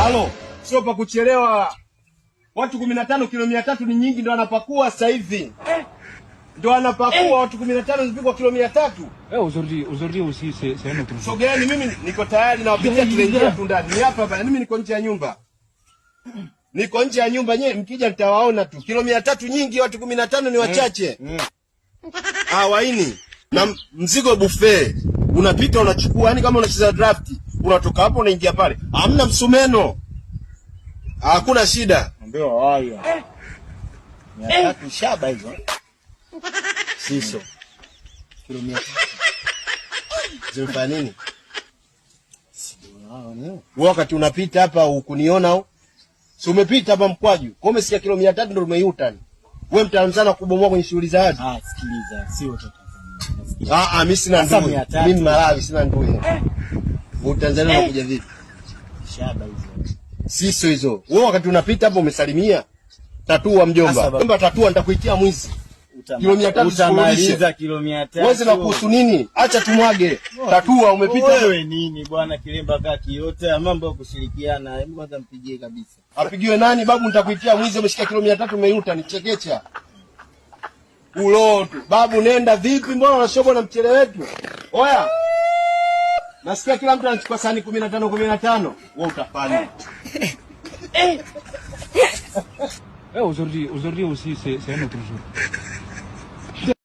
Halo, sio pa kuchelewa. Watu 15 kilo 300 ni nyingi, ndo anapakua sasa hivi. Ndo anapakua watu 15 zipikwa kilo 300. Eh, aujourd'hui aussi, c'est un autre jour. Sogeeni, mimi niko tayari na wapitia, tunaingia tu ndani. Ni hapa hapa, mimi niko nje ya nyumba. Niko nje ya nyumba, nyewe mkija nitawaona tu. Kilo 300 nyingi, watu 15 ni wachache. Ah, waini. Na mzigo buffet. Unapita unachukua, yani kama unacheza draft, unatoka hapo unaingia pale. Hamna msumeno. Hakuna shida. Ndio haya. 300 shaba hizo. Siso. Kilo 300. Zimefanya nini? Wewe wakati unapita hapa hukuniona au? Si umepita hapa mkwaju. Kwa umesikia kilo 300 ndio umeiuta. Wewe mtaalamu sana kubomoa kwenye shughuli za watu. Ah, sikiliza, sio wote Tanzania. Ah ah, mimi sina Sasa ndui. 300. Mimi Malawi sina ndui. Wewe Tanzania unakuja vipi? Shaba hizo. Siso hizo. Wewe wakati unapita hapo umesalimia. Tatua mjomba. Sasa Mjomba tatua, nitakuitia mwizi. Kilo 300 Utamaliza kilo 300. Wewe zina kuhusu nini? Acha tumwage. Tatua umepita. Wewe nini bwana kilemba kaa kiota, mambo ya kushirikiana. Hebu kwanza mpigie kabisa. Apigiwe nani babu, nitakuitia mwizi, umeshika kilo 300 umeiuta, nichekecha. Ulo tu. Babu nenda vipi, mbona unashobo na mchele wetu? Oya. Nasikia kila mtu anachukua sahani 15 15. Wewe utafanya. Eh, aujourd'hui aussi, c'est un autre jour.